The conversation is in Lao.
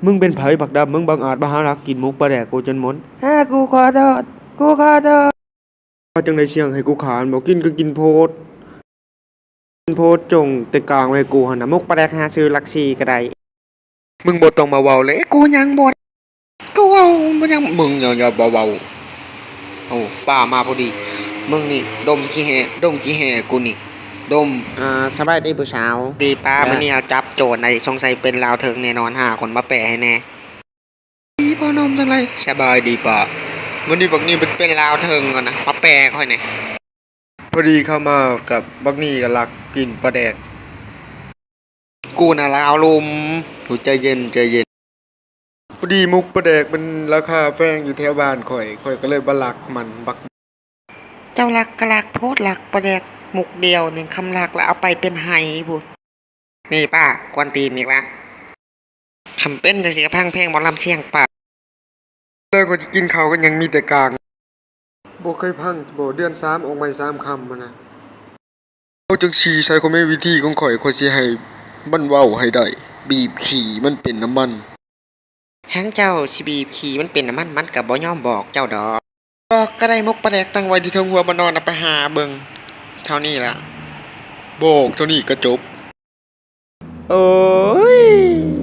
ມຶງເປັນໃຜບັກດຳ? ມຶງບັງອາດມາຫາລັກກິນໝົກປາແດກກູຈົນໝົດ. ຫາ ກູຂໍໂທດ ກູຂໍໂທດ. ວ່າຈັ່ງໃດ ສຽງໃຫ້ກູຂ້າຫັ້ນບໍ່? ກິນກໍກິນໂພດ ໂພດ ຈົ່ງແຕ່ກາງໄວ້ໃຫ້ກູຫັ້ນນະ. ໝົກປາແດກຫາຊື້ຫຼັກສີ່ກໍໄດ້. ມຶງບໍ່ຕ້ອງມາເວົ້າເລີຍ ກູຍັງບໍ່ ກູເວົ້າບໍ່ຍັງ ມຶງຢ່າ ຢ່າບໍ່ເວົ້າ. ໂອ້ ປ້າມາພໍດີ. ມຶງນີ້ດົມຂີ້ແຮ່ ດົມຂີ້ແຮ່ກູນີ້ ດົມ. ອ່າ ສະບາຍດີຜູ້ສາວ. ດີປ້າ. ມື້ນີ້ເຮົາຈັບໂຈນໄດ້ ສົງໄສເປັນລາວເທິງແນ່ນອນ ຫາຄົນມາແປໃຫ້ແດ່. ດີພໍ່ໜຸ່ມທັງຫຼາຍ ສະບາຍດີປ້າ. ມື້ນີ້ບັກນີ້ເປັນ ເປັນລາວເທິງກ່ອນນະ ມາແປຂ້ອຍແດ່. ພໍດີເຂົ້າມາກັບບັກນີ້ກໍລັກກິນປາແດກ. ກູນະລາວລຸ່ມ ໂອ້ ໃຈເຢັນ ໃຈເຢັນ. ພໍດີໝົກປາແດກມັນລາຄາແພງຢູ່ແຖວບ້ານຂ້ອຍ ຂ້ອຍກໍເລີຍມາລັກມັນບັກ. ເຈົ້າລັກກໍລັກໂພດ ລັກປາແດກໝົກດຽວໜຶ່ງ ຄຳລັກລະເອົາໄປເປັນໄຮ່ພຸ້ນ. ນີ້ປ້າ ກວນຕີນອີກລະ. ຄຳເປັນຈັ່ງຊີ້ກໍຟັງເພງໝໍລຳສຽງປ້າ. ແລ້ວຂ້ອຍຈະກິນເຂົ້າກໍຍັງມີແຕ່ກາງ. ບໍ່ເຄີຍຟັງບໍ່ ເດືອນສາມອອກໃໝ່ສາມຄຳຫັ້ນນະ. ເອົາຈັ່ງຊີ້ ໃສ່ຄອມເມັນວິທີຂອງຂ້ອຍ ຂ້ອຍຊິໃຫ້ມັນເວົ້າໃຫ້ໄດ້ ບີບຂີ້ມັນເປັນນ້ຳມັນ. ຫາງເຈົ້າຊິບີບຂີ້ມັນເປັນນ້ຳມັນ ມັນກໍບໍ່ຍອມບອກເຈົ້າດອກ. ບອກກໍໄດ້ ໝົກປາແດກຕັ້ງໄວ້ທີ່ເທິງຫົວບໍ່ນອນ ເອົາໄປຫາເບິ່ງ. ເທົ່ານີ້ລະ ບອກເທົ່ານີ້ກໍຈົບ. ໂອ້ຍ